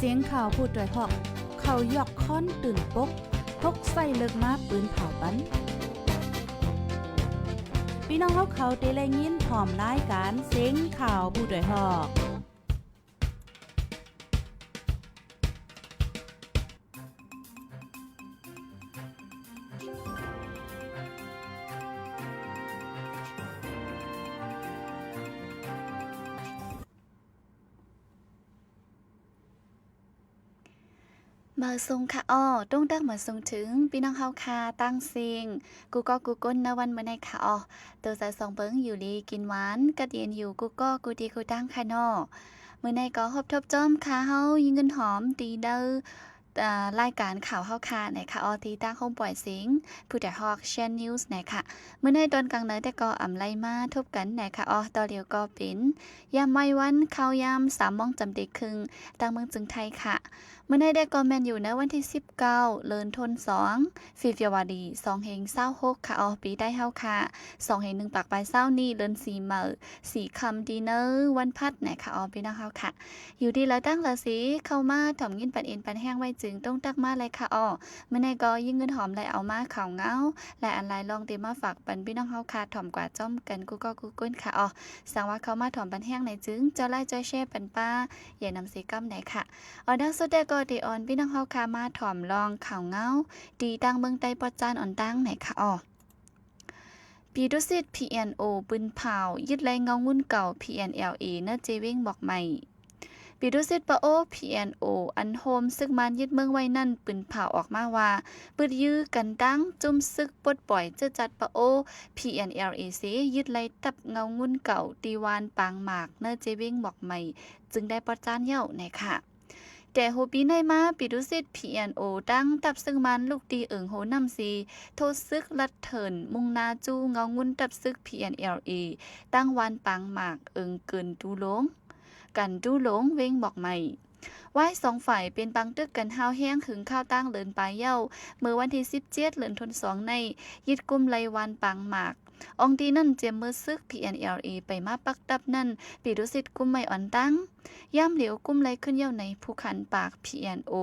ສຽງຂ່າວຜູ້ດອຍຮອກ ເຂົາຢອກຄ້ອນຕື່ນປົກ ປົກໃສ່ເລິກມາປືນເຜົາປັນ. ພີ່ນ້ອງເຮົາເຂົາໄດ້ໄດ້ຍິນພ້ອມລາຍການສຽງຂ່າວຜູ້ດອຍຮອກ. ມາສົ່ງຄ່ະອໍ້ ຕົງຕັກມາສົ່ງເຖິງພີ່ນ້ອງເຮົາຄ່ະ ຕ່າງເສັງ ກູ່ກໍກູ່ກົ້ນ ໃນວັນມື້ນີ້ຄ່ະອໍ້. ໂຕໃສສອງເບິ່ງ ຢູ່ດີກິນຫວານ ກັດເຢັນຢູ່ ກູ່ກໍກູ່ຕີກູ່ຕ່າງຄ່ະເນາະ. ມື້ນີ້ກໍພົບທົບຈອມຄ່ະ ເຮົາຍິງເງິນຫອມ ທີ່ເດີ ເອີ ລາຍການຂ່າວເຮົາຄ່ະ ໃນຄ່ະອໍ້ ທີ່ຕາງໂຮມປ່ອຍເສັງ ຜູ້ດອຍຮອກ Shan News ໃນຄ່ະ. ມື້ນີ້ຕອນກາງເນີແຕ່ກໍອຳໄລມາພົບກັນ ໃນຄ່ະອໍ້. ຕໍ່ລຽວກໍເປັນ ຍາມໄວວັນ ຂ່າວຍາມສາມໂມງຈຳເຕະເຄິ່ງ ຕາງເມືອງເຈີງໄທຄ່ະ. ມື້ນີ້ແຕ່ກໍແມ່ນຢູ່ໃນວັນທີສິບເກົ້າ ເດືອນທັນສອງ February ສອງເຮງຊາວຫົກຄ່ະອໍ້ ປີໄທເຮົາຄ່ະ ສອງເຮງໜຶ່ງປາກປາຍຊາວນີ້ ເດືອນສີ່ເມົາ ສີ່ຄ່ຳ ດີເນີ ວັນພັດ ໃນຄ່ະອໍ້ ພີ່ນ້ອງເຮົາຄ່ະ. ຢູ່ທີ່ລາວຕ່າງລາວສີ ເຂົ້າມາຖ່ອມຍິນປັນເອັນປັນແຮງໄວ້ຈຶ່ງ ຕົງຕັກມາເລີຍຄ່ະອໍ້. ມື້ນີ້ກໍຍິງເງິນຫອມໄດ້ເອົາມາຂ່າວເງົາ ຫຼາຍອັນຫຼາຍລອງ ທີ່ມາຝາກປັນພີ່ນ້ອງເຮົາຄ່ະ ຖ່ອມກວ່າຈອມກັນ ກູ່ກໍກູ່ກົ້ນຄ່ະອໍ້. ສັງວ່າເຂົ້າມາຖ່ອມປັນແຮງໃນຈຶ່ງ ເຈົ້າໄລຈອຍແຊປັນປ້າ ຢ່ານຳເສຍກຳໃນຄ່ະ. ອອນທາງສຸດແຕ່ກໍໄດ້ອອນພີ່ນ້ອງເຮົາຄ່ະ ມາຖ່ອມລອງຂ່າວເງົາ ທີ່ຕ່າງເມືອງໃຕ້ປອດຈ້ານອອນຕັ້ງໃນຄ່ະອໍ້. ປີຕຸສິດ PNO ປືນເຜົາ ຍຶດໄລ່ເງົາງຸ່ນເກົ່າ PNLA ເນີເຈວຽງໝວກໃໝ່. ປີຕຸສິດປະໂອ PNO ອັນໂຮມເສິກມານຍຶດເມືອງໄວ້ນັ້ນ ປືນເຜົາອອກມາວ່າ ປຶດຢື້ກັນຕັ້ງຈຸ້ມເສິກປົດປ່ອຍເຈີດຈັດປະໂອ PNLA ເຊ ຍຶດໄລ່ຕັບເງົາງຸ່ນເກົ່າ ທີ່ວານປາງໝາກ ເນີເຈວຽງໝວກໃໝ່ ຈຶ່ງໄດ້ປອດຈ້ານແລ້ວໃນຄ່ະ. ແຕ່ຫົວປີໃນມາ ປີຕຸສິດ PNO ຕັ້ງຕັບເສິກມານລຸກຕີເອີ່ງໂຮນ້ຳເຊ ໂທເສິກລັດເທີນ ມຸ່ງໜ້າຈູ້ເງົາງຸ່ນຕັບເສິກ PNLA ຕັ້ງວານປາງໝາກ ເອີ່ງເກີນຕູຫຼົງ ກັນຕູຫຼົງ ວຽງໝວກໃໝ່. ວາຍສອງຝ່າຍເປັນປາງຕຶກກັນຮ້າວແຮງ ເຖິງຄາວຕ່າງເດີນປາຍເຍົາ ເມື່ອວັນທີສິບເຈັດ ເດືອນທັນສອງໃນ ຍຶດກຸ້ມໄລ່ວານປາງໝາກ. ອອງຕີນັ້ນ ຈຽມເມີເສິກ PNLA ໄປມາປັກດັບນັ້ນ ປີຕຸສິດກຸ້ມໄວ້ອອນຕັ້ງ. ຍາມຫຼຽວກຸ້ມໄລ່ຂຶ້ນເຍົາໃນພູຂັນປາກ PNO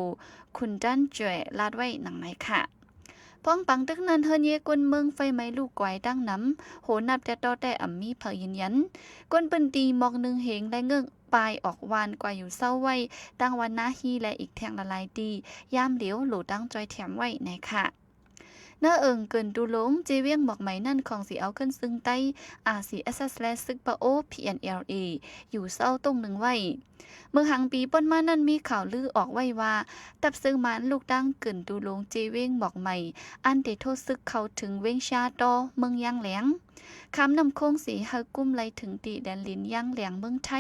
ຄຸນຕັນແຈ ລາດໄວ້ດັ່ງໃນຄ່ະ. ພ້ອມປາງຕຶກນັ້ນ ເຮືອນເຍກົນເມືອງໄຟໄໝ້ລຸກກວາຍຕັ້ງນຳ ໂຫນັບແຕ່ຕໍ່ແຕ່ອຳມີໃຜຢືນຢັນ. ຄົນພື້ນທີ່ໝອກໜຶ່ງເຮງ ໄດ້ເງີກປາຍອອກວານກວ່າຢູ່ເຊົາໄວ້ ຕັ້ງວັນນາຮີ ແລະ ອີກແທ່ງຫຼາຍໆ ທີ່ຍາມຫຼຽວໂຫຼຕັ້ງຈ່ອຍແຖມໄວ້ໃນຄ່ະ. ເນີເອີ່ງເກີນຕູຫຼົງ ເຈວຽງໝວກໃໝ່ນັ້ນ ຂອງຊິເອົາຂຶ້ນເຊິ່ງໃຕ້ RCSS ແລະ ເສິກປະໂອ PNLA ຢູ່ເຊົາຕົງໜຶ່ງໄວ້. ເມື່ອຫາງປີປ່ອນມານັ້ນ ມີຂ່າວລືອອກໄວ້ວ່າ ຕັບເສິກມານລຸກຕັ້ງເກີນຕູຫຼົງ ເຈວຽງໝວກໃໝ່ ອັນເຕໂທເສິກເຂົ້າເຖິງວຽງຊາຕໍ ເມືອງຢາງແຫຼງ ຂ້າມນ້ຳໂຂງເຊ ໃຫ້ກຸ້ມໄລ່ເຖິງທີ່ແດນລິນຢາງແຫຼງ ເມືອງໄທ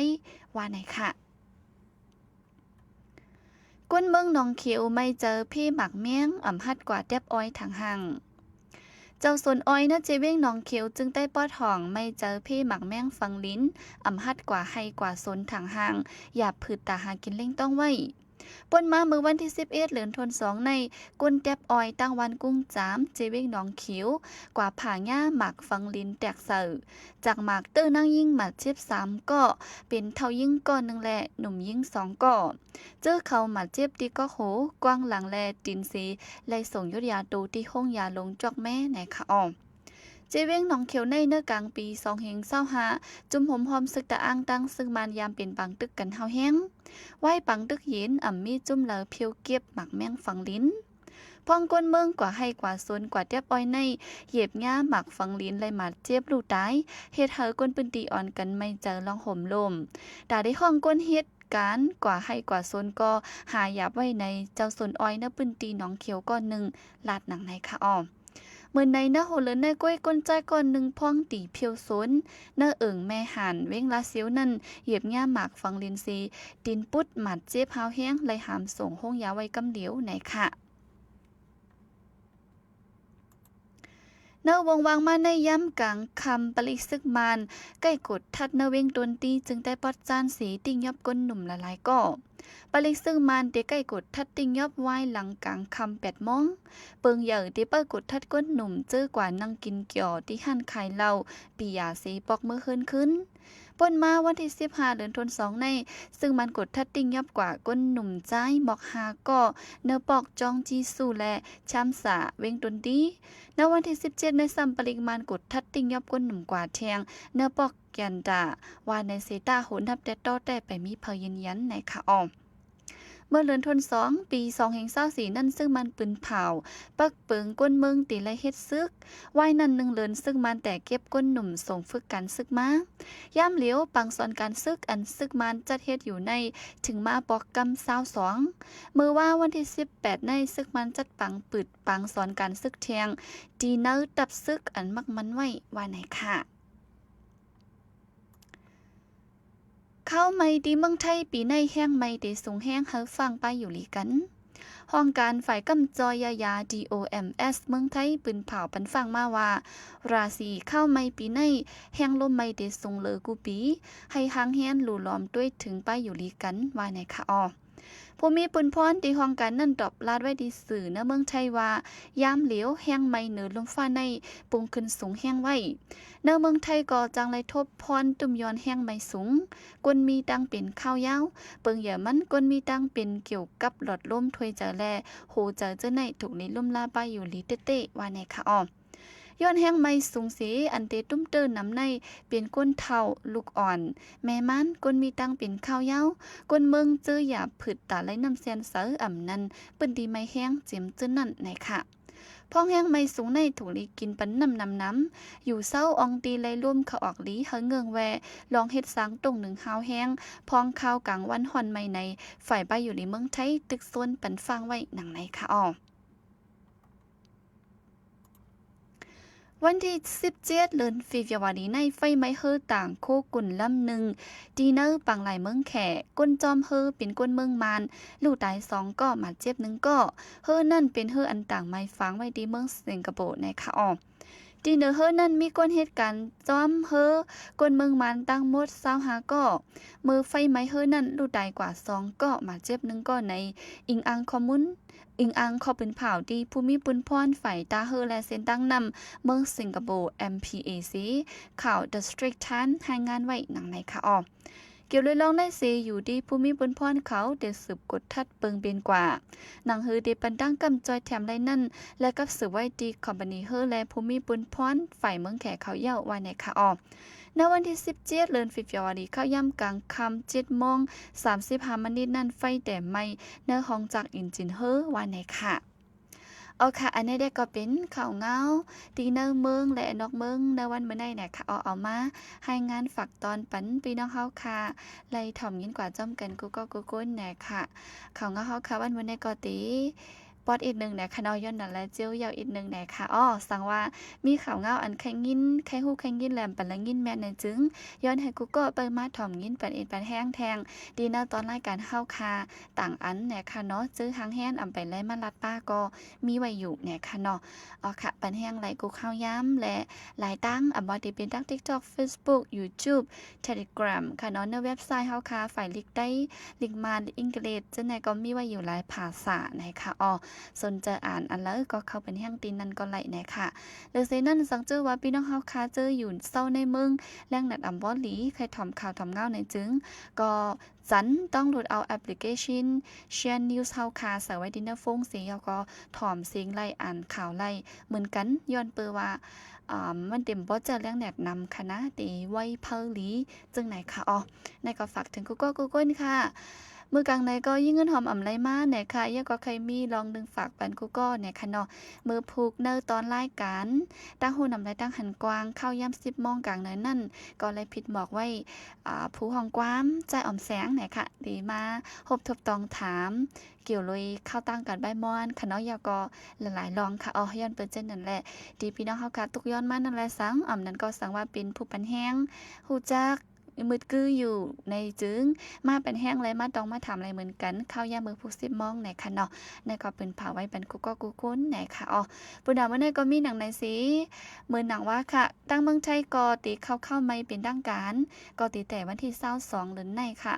ວ່າໃນຄ່ະ. ຄົນເມືອງໜອງຂຽວໄມ່ເຈີເພໝາກແມງ ອຳຮັດກວ່າແຕັບອ້ອຍທາງຫ້າງ. ເຈົ້າສວນອ້ອຍ ເນີເຈວຽງໜອງຂຽວ ຈຶ່ງໄດ້ປອດຫ້ອງໄມ່ເຈີເພໝາກແມງຝັງລິນ ອຳຮັດກວ່າໄຮ່ກວ່າສວນທາງຫ້າງ ຢາບພືດຕາຫາກິນເລ້ງຕ້ອງໄວ້. ປ່ອນມາເມື່ອວັນທີສິບເອັດ ເດືອນທັນສອງໃນ ຄົນແຕັບອ້ອຍ ຕາງບ້ານກຸ້ງຈາມ ເຈວຽງໜອງຂຽວ ກວ່າຜ່າຫຍ້າໝາກຝັງລິນແຕກເສີ ຈາກໝາກເຕີນາງຍິງບາດເຈັບສາມເກາະ ເປັນເຖົ້າຍິງເກາະໜຶ່ງ ແລະ ໜຸ່ມຍິງສອງເກາະ. ເຈີເຂົາບາດເຈັບທີ່ກອກໂຫ, ກວາງຫຼັງ ແລະ ຕີນເຊ ໄລ່ສົ່ງຢຸດຢາໂຕທີ່ໂຮງຢາຫຼົງຈອກແມ້ ໃນຂະອອງ. ເຈວຽງໜອງຂຽວໃນເນີກາງປີສອງເຮງຊາວຫ້າ ຈຸ້ມໂຮມພ້ອມເສິກຕະອ້າງຕັ້ງເສິກມານ ຍາມເປັນປາງຕຶກກັນຮ້າວແຮງ. ວາຍປາງຕຶກເຢັນ ອຳມີຈຸ້ມລາວພຽວເກັບໝາກແມງຝັງລິນ. ພ້ອງຄົນເມືອງກວ່າໄຮ່ກວ່າສວນ ກວ່າແຕັບອ້ອຍໃນ ຢຽບຫຍ້າໝາກຝັງລິນ ແລະ ບາດເຈັບລູກຕາຍ ເຮັດໃຫ້ຄົນພື້ນທີ່ອ່ອນກັນໄມ້ເຈີລອງໂຫມລົມ. ຕາໄດ້ຮ້ອງຄົນເຮັດການກວ່າໄຮ່ກວ່າສວນກໍຫາຢາບໄວ້ໃນ ເຈົ້າສວນອ້ອຍໃນພື້ນທີ່ໜອງຂຽວເກາະໜຶ່ງ ລາດໜັງໃນຂະອອງ. ເມື່ອໃນນະໂຮເລີນໃນກ້ວຍ ຄົນຊາຍເກາະໜຶ່ງພ້ອງຕີພຽວສວນ ນະເອີງແມ່ຫານ ເວງລາຊຽວນັ້ນ ຢຽບຫຍ້າໝາກຝັງລິນເຊ ຕີນປຸດ ບາດເຈັບຮ້າວແຮງ ໄລ່ຫາມສົ່ງໂຮງຢາໄວ້ກຳດຽວໃນຂະ. ໃນວົງວ່າງມາໃນຍາມກາງຄ່ຳ ປະລິກເສິກມານ ໄກ່ກົດທັດໃນເວງໂຕນຕີ ຈຶ່ງໄດ້ປອດຈ້ານເສ ຕິຫຍອບກົ້ນໜຸ່ມຫຼາຍໆເກາະ. ປະລິກເສິກມານ ໄດ້ໄກ່ກົດທັດຕິຫຍອບ ວາຍຫຼັງກາງຄ່ຳແປດໂມງ. ເປິງໃຫຍ່ ໄດ້ເປີດກົດທັດກົ້ນໜຸ່ມ ເຈີກວ່ານັ່ງກິນກຽວ ທີ່ຮ້ານຂາຍເຫຼົ້າ ປີຢາເຊ ປອກເມືອເຮືອນຄືນ. ປົນມາວັນທີສິບຫ້າ ເດືອນທັນສອງໃນ ຊຶ່ງມັນກົດທັດຕິງຍອບກວ່າກົ້ນໜຸ່ມຊາຍໝວກຫ້າກໍ ເນີປອກຈອງຈີຊູ ແລະ ຊາມສາ ເວັງຕົນດີ. ໃນວັນທີສິບເຈັດໃນ ຊຳປະລິກມານກົດທັດຕິງຍອບກົ້ນໜຸ່ມກວ່າແທງ ເນີປອກກຽນຕາ ວ່າໃນເຊຕາໂຫ ນັບແຕ່ຕໍ່ແຕ່ໄປມີເຜົາຢືນຢັນໃນຂະອອມ. ເມື່ອເດືອນທັນສອງ ປີສອງພັນຊາວສີ່ນັ້ນ ຊຶ່ງມັນປືນເຜົາ ປັກເປິງກົ້ນເມືອງທີ່ໄລ່ເຮັດສຶກ. ວາຍນັ້ນໜຶ່ງເດືອນ ຊຶ່ງມັນແຕ່ເກັບກົ້ນໜຸ່ມສົ່ງຝຶກການສຶກມາ. ຍາມຫຼຽວ ປາງສອນການສຶກ ອັນລຶກມານຈັດເຮັດຢູ່ໃນ ເຖິງມາປອກກຳຊາວສອງ. ເມື່ອວາວັນທີສິບແປດໃນ ລຶກມານຈັດປັງປືດປາງສອນການສຶກແທງ ທີ່ໃນຕັບສຶກອັນມັກໝັ້ນໄວ້ ວ່າໃນຂະ ຂ່າວໃໝ່ທີ່ເມືອງໄທປີໃນ ແຮງໄໝ້ທີ່ສູງແຮງ ເຮີຟາງປາຍຢູ່ຫຼີກັນ. ຫ້ອງການຝ່າຍກຳຈອຍຢາຢາ ດີ ໂອ ເອັມ ເອສ ເມືອງໄທ ປືນເຜົາປັນຟັງມາວ່າ ລາສີຂ່າວໃໝ່ປີໃນ ແຮງລົມໄໝ້ທີ່ສູງເລີກູປີ ໃຫ້ຫາງແຮນຫຼູຫຼອມຕົວເອງເຖິງປາຍຢູ່ຫຼີກັນ ວ່າໃນຂະອອ. ຜູ້ມີປຸນພອນທີ່ຫ້ອງການນັ້ນຕອບລາດໄວ້ທີ່ສື່ໃນເມືອງໄທວ່າ ຍາມຫຼຽວແຮງໄໝ້ເໜືອລົມຟ້າໃນປຸງຂຶ້ນສູງແຮງໄວ້. ໃນເມືອງໄທກໍຈັ່ງໄດ້ທົບພອນຕຸ່ມຍ້ອນແຮງໄໝ້ສູງ ກົນມີຕັ້ງເປັນຂ່າວຍາວ ເປິງເຢຍມັນ ກົນມີຕັ້ງເປັນກ່ຽວກັບຫຼອດລົມຖ້ວຍໃຈ ແລະ ຫົວໃຈເຈົ້າໃນ ຖືກລີລຸມລາປາຍຢູ່ຫຼີເຕະໆ ວ່າໃນຂະອອ. ຍ້ອນແຮງໄໝ້ສູງເສ ອັນເຕະຕຸ້ມເຕີນຳໃນ ເປັນຄົນເຖົ້າ ລູກອ່ອນ ແມ່ມານ ກົນມີຕັ້ງເປັນຂ່າວຍາວ ຄົນເມືອງເຈີຢາຜືດຕາໄຫຼນ້ຳແຊນໃສ ອຳນັ້ນ ປືນທີ່ໄໝ້ແຮງເຈັມເຈີນັ້ນ ໃນຂະ ພ້ອງແຮງໄໝ້ສູງໃນ ຖືກລີກິນປັນນ້ຳນຳໆ ຢູ່ເຊົ້າອອງຕີໄຫຼລົມເຂົ້າອອກຫຼີ ເຮີເງື່ອງແວ່ ລອງເຮັດສາງຕົງໜຶ່ງຮາວແຮງ ພ້ອງຂ່າວກາງວັນຮ້ອນໄໝ້ໃນ ຝ່າຍປາຍຢູ່ຫຼີເມືອງໄທ ຕຶກຊົນປັນຟັງໄວ້ ດັ່ງໃນຂະອອ. ວັນທີສິບເຈັດ ເດືອນເຟບຣວາຣີໃນ ໄຟໄໝ້ເຮີຕ່າງໂຄກຸນລຳໜຶ່ງ ທີ່ໃນປາງລາຍເມືອງແຂ ຄົນຈອມເຮີເປັນຄົນເມືອງມານ ລູກຕາຍສອງກໍ ບາດເຈັບໜຶ່ງກໍ. ເຮີນັ້ນເປັນເຮີອັນຕ່າງໄໝ້ຟາງໄວ້ທີ່ເມືອງສິງກະໂປໃນຂະອອ. ທີ່ເໜືອເຮີນັ້ນມີຄົນເຮັດການຈອມເຮີຄົນເມືອງມານທັງໝົດຊາວຫ້າກໍ. ເມື່ອໄຟໄໝ້ເຮີນັ້ນ ລູກຕາຍກວ່າສອງກໍ ບາດເຈັບໜຶ່ງກໍ ໃນ ອີງອ້າງຂໍ້ມູນ ອີງອ້າງຂໍ້ປືນເຜົາທີ່ຜູ້ມີປຸນພອນຝ່າຍທ່າເຮີ ແລະ ເສັ້ນທາງນ້ຳເມືອງສິງກະໂປ ເອັມ ພີ ເອ ຊີ ຂ່າວ The Straits Times ລາຍງານໄວ້ ດັ່ງໃນຂະອອ. ກ່ຽວໂດຍລອງໄດ້ເສຍຢູ່ທີ່ຜູ້ມີບຸນພອນເຂົາໄດ້ສືບກົດທັດເບິ່ງເບນກວ່າ ໜັງເຮີທີ່ປັນຕັ້ງກຳຈ່ອຍແຖມໄດ້ນັ້ນ ແລະ ກັບສືບໄວ້ທີ່ຄອມພານີເຮີ ແລະ ຜູ້ມີບຸນພອນຝ່າຍເມືອງແຂເຂົາເຍົາະ ວ່າແນ່ຂະອອ. ໃນວັນທີສິບເຈັດ ເດືອນເຟບຣວາຣີ ເຂົ້າຍາມກາງຄ່ຳ ເຈັດໂມງສາມສິບຫ້າມານິດນັ້ນ ໄຟແຕ່ໄໝ້ໃນຫ້ອງຈັກອິນຈິນເຮີ ວ່າແນ່ຂະ. ເອົາຂະ ອັນນີ້ເດກໍເປັນຂ່າວງາວທີ່ໃນເມືອງ ແລະ ນອກເມືອງໃນວັນມື້ນີ້ແນ່ຂະ ເອົາ ເອົາມາລາຍງານຝາກຕ້ອນປັນພີ່ນ້ອງເຮົາຂະ ໄດ້ຖອມຍິນກວ່າພ້ອມກັນກູ່ເກົາະກູ່ຄົນແນ່ຂະ. ຂ່າວງາວເຮົາຂະ ວັນມື້ນີ້ກໍຕິປອດອີກໜຶ່ງແນ່ຂະເນາະ ຍ້ອນນັ້ນແຫຼະ ເຈີເຍົາະອີກໜຶ່ງແນ່ຂະ. ອໍ ສັງວ່າມີຂ່າວງາວອັນໃຄ່ຍິນ ໃຄ່ຮູ້ ໃຄ່ຍິນແລ້ວ ປັນລະຍິນແມ່ນແນ່ຈຶ່ງ ຍ້ອນໃຫ້ກູ່ເກົາະໄປມາຖອມຍິນປັນເອກປັນແຮງແທງ ດີໃນຕອນລາຍການເຮົາຂະ ຕ່າງອັນແນ່ຂະເນາະ ເຈີຫາງແຮນອຳໄປໄລ່ມາລັດປ້າກໍມີໄວ້ຢູ່ແນ່ຂະເນາະ. ເອົາຂະ ປັນແຮງໄລ່ກູ່ຂ່າວຍາມ ແລະ ຫຼາຍຕັ້ງ ອຳບໍ່ທີ່ເປັນທັງ TikTok Facebook YouTube Telegram ຂະເນາະ ໃນເວັບໄຊເຮົາຂະ ຝ່າຍລິກໄຕ້ ລິກມານ ລິກອັງກິດ ຈັ່ງໃດກໍມີໄວ້ຢູ່ຫຼາຍພາສາແນ່ຂະ. ອໍ ສົນໃຈອ່ານອັນໃດກໍເຂົ້າໄປແຮງຕີນນັ້ນກໍໄດ້ແນ່ຂະ. ເລີຍເສນັ້ນ ສັງເຈີວ່າພີ່ນ້ອງເຮົາຂະ ເຈີຢູ່ເຊົາໃນເມືອງ ແລງນັດອຳບໍ່ຫຼີ ໃຄ່ຖອມຂ່າວຖອມງາວແນ່ຈຶ່ງ ກໍ ສັນຕ້ອງໂຫຼດເອົາແອັບພລິເຄຊັນ Shan News ເຮົາຄາ ໃສ່ໄວ້ທີ່ໜ້າໂຟນເສ ແລ້ວກໍຖອມເສັງໄລ່ ອ່ານຂ່າວໄລ່ເໝືອນກັນ ຍ້ອນເປີວ່າ ອາ ມັນເຕັມບໍ່ເຈີແລງແນະນຳຄະນະ ເຕໄວເພີລີ ຈຶ່ງໃນຄະ. ອໍ ໃນກໍຝາກເຖິງກູ່ເກົາະກູ່ຄົນຄະ. ມື້ກາງໃນກໍຍິງເງິນຫອມອຳໄລມາແນ່ຄະ ແລ້ວກໍໃຄ່ມີລອງໜຶ່ງຝາກປັນກູ່ເກົາະແນ່ຄະເນາະ. ເມື່ອພຸກໃນຕອນລາຍການ ຕາງຮູ້ນຳລາຍ ຕາງຫັນກວ້າງ ເຂົ້າຍາມສິບໂມງກາງໃນນັ້ນ ກໍໄດ້ຜິດບອກໄວ້ ອາ ຜູ້ຮ້ອງຄວາມ ຈາຍອອມແສງ ແນ່ຄະ ໄດ້ມາພົບທົບຕ້ອງຖາມ ກ່ຽວໂດຍຂ່າວຕ່າງກັນບ່າຍມ່ວນຄະເນາະ ແລ້ວກໍຫຼາຍໆລອງຄະ. ອໍ ຍ້ອນເປັນເຊັ່ນນັ້ນແຫຼະ ທີ່ພີ່ນ້ອງເຮົາຄະ ທຸກຍ້ອນມານັ້ນແຫຼະສັງ ອຳນັ້ນກໍສັງວ່າເປັນຜູ້ປັນແຮງ ຮູ້ຈັກມືດກືຢູ່ໃນຈຶ່ງ ມາປັນແຮງ ແລະ ມາຕ້ອງມາຖາມໄລ່ເໝືອນກັນ ເຂົ້າຍາມມື້ພຸກສິບໂມງ ແນ່ຄະເນາະ. ໃນກໍເປັນພາໄວ້ປັນກູ່ເກົາະກູ່ຄົນ ແນ່ຄະ. ອໍ ປຸນດາມື້ໃນກໍມີໜັງໃນເສ ເໝືອນໜັງວ່າຄະ ທາງເມືອງໄທກໍເຕເຂົ້າຂ່າວໃໝ່ເປັນທາງການ ກໍເຕແຕ່ວັນທີຊາວສອງເດືອນໃນຄະ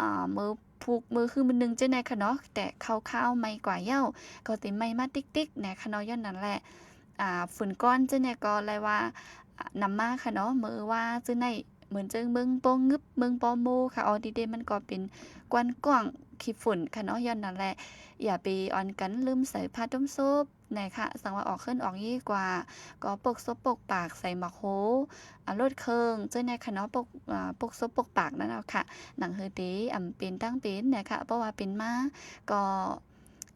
ອາ ມື້ພຸກ ມື້ຄືມື້ໜຶ່ງຈັ່ງໃດຄະເນາະ ແຕ່ເຂົ້າຂ່າວໃໝ່ກວ່າເຍົາ ກໍເຕໃໝ່ມາຕິກໆແນ່ຄະເນາະ. ຍ້ອນນັ້ນແຫຼະ ອາ ຝືນກ່ອນຈັ່ງໃດກໍໄດ້ວ່າ ອາ ນຳມາຄະເນາະ ມື້ວ່າຈັ່ງໃດ ເໝືອນຈັ່ງເມືອງປໍງຶບ ເມືອງປໍໂມ ຂະເນາະ ທີ່ແທ້ມັນກໍເປັນກວານກ້ອງຂີ້ຝຸ່ນຂະເນາະ. ຍ້ອນນັ້ນແຫຼະ ຢ່າໄປອອນກັນລືມໃສ່ຜ້າຕົມສົບ ນະຄະ. ສັງວ່າອອກເຮືອນອອກຮີກວ່າ ກໍປົກສົບປົກປາກ ໃສ່ໝວກໂຮ ອາ ລົດເຄື່ອງ ຈັ່ງໃດຂະເນາະ ປົກ ອາ ປົກສົບປົກປາກນັ້ນເນາະຄະ ໜັງເຮີເຕ ອຳເປັນຕັ້ງເປັນນະຄະ. ເພາະວ່າເປັນມາກໍ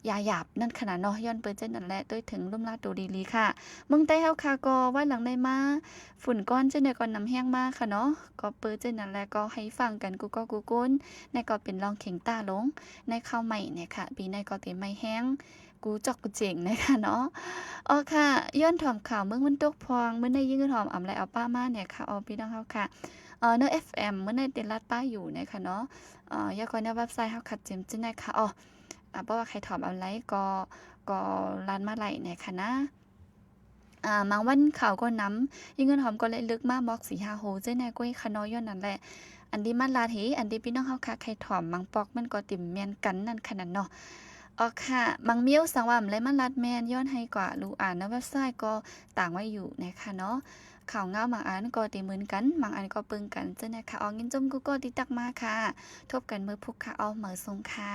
ຢ່າຫຍາບນັ້ນຂະນະເນາະ. ຍ້ອນເປີເຊັ່ນນັ້ນແຫຼະ ໂດຍເຖິງລຸ່ມລາໂຕດີໆ ຄະ. ເມືອງໃຕ້ເຮົາຄະ ກໍວ່າຫຼັງໄດ້ມາ ຝົນກ້ອນຈັ່ງໃດກໍນຳແຮງມາຄະເນາະ. ກໍເປີເຊັ່ນນັ້ນແຫຼະ ກໍໃຫ້ຟັງກັນກູ່ເກາະກູ່ກຸນ ນະ ກໍເປັນລອງເຂັງຕາລົງ ນະ ເຂົ້າໄໝ້ນະຄະ. ປີໃໝ່ກໍເຕັມໄໝ້ແຮງ ກູຈອກກູເຈງນະຄະເນາະ. ອໍ ຄະ ຍ້ອນຖອມຂ່າວເມືອງມັນຕົກພອງ ມື້ໃນຍິງຫອມອຳໄລເອົາປ້າມາແນ່ຄະ ອໍ ພີ່ນ້ອງເຮົາຄະ. ເອີ ໃນເອັຟເອັມ ມື້ໃນເຕລັດປ້າຢູ່ນະຄະເນາະ. ເອີ ຢາກວ່າໃນເວັບໄຊເຮົາຄັດເຕັມຈັ່ງໃດຄະ ອໍ ອາ ບໍ່ວ່າໃຄຖອມອຳໄລກໍ ກໍລານມາໄລນະຄະນະ. ອາ ບາງວັນຂ່າວກໍນຳ ຍິງເງິນຫອມກໍເລີຍເລິກມາບອກສີ່ຫ້າໂຮ ຈັ່ງໃດກໍໄດ້ຄະເນາະ. ຍ້ອນນັ້ນແຫຼະ ອັນທີ່ມາລາດເຮ ອັນທີ່ພີ່ນ້ອງເຮົາຄະໃຄຖອມ ບາງປອກມັນກໍຕິມແມ່ນກັນນັ້ນຂະນັ້ນເນາະ. ອໍ ຄະ ບາງມິວສັງວ່າອຳໄລມາລາດແມ່ນ ຍ້ອນໃຫ້ກວ່າລູກອ່ານໃນເວັບໄຊກໍຕາງໄວ້ຢູ່ນະຄະເນາະ. ຂ່າວງາວບາງອັນກໍຕິເໝືອນກັນ ບາງອັນກໍເປິງກັນ ຈັ່ງໃດຄະ. ອອ ຍິນຊົມກູ່ເກາະທີ່ຕັກມາຄະ. ພົບກັນມື້ພຸດຄະ ເອົາ ເໝີສົງຄະ.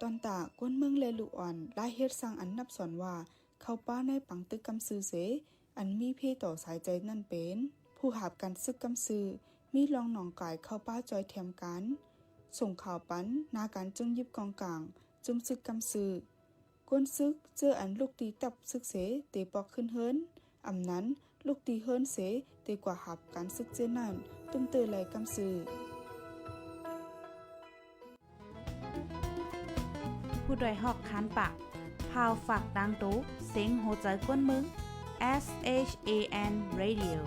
ຕອນຕາ ກວນເມືອງ ແລະ ລູກອ່ອນ ລາຍເຮັດສ້າງອັນນັບສ່ວນວ່າ ເຂົ້າປ່າໃນປາງຕຶກກຳຊື່ເສ ອັນມີເພຕໍ່ສາຍໃຈນັ້ນເປັນ ຜູ້ຫາບການສຶກກຳຊື່ ມີລ່ອງໜອງກາຍເຂົ້າປ່າຈ່ອຍແຖມກັນ ສົ່ງຂ່າວປັນ ໜ້າການຈຸ່ມຢິບກອງກາງ ຈຸ່ມຊຶກກຳຊື່. ກວນຊຶກເຈີອັນລຸກຕີຕັບຊຶກເສ ເຕປອກຂຶ້ນເຮືອນ, ອຳນັ້ນລຸກຕີເຮືອນເສ ເຕກວາດຫາບການຊຶກເຈີນັ້ນ ຕຸ້ມເຕີໄຫຼກຳຊື່. ຜູ້ດອຍຮອກຄານປາກ ພາວຝາກຕ່າງໂຕ ເສັງຫົວໃຈກວນເມືອງ ເອສເອເອັນ Radio.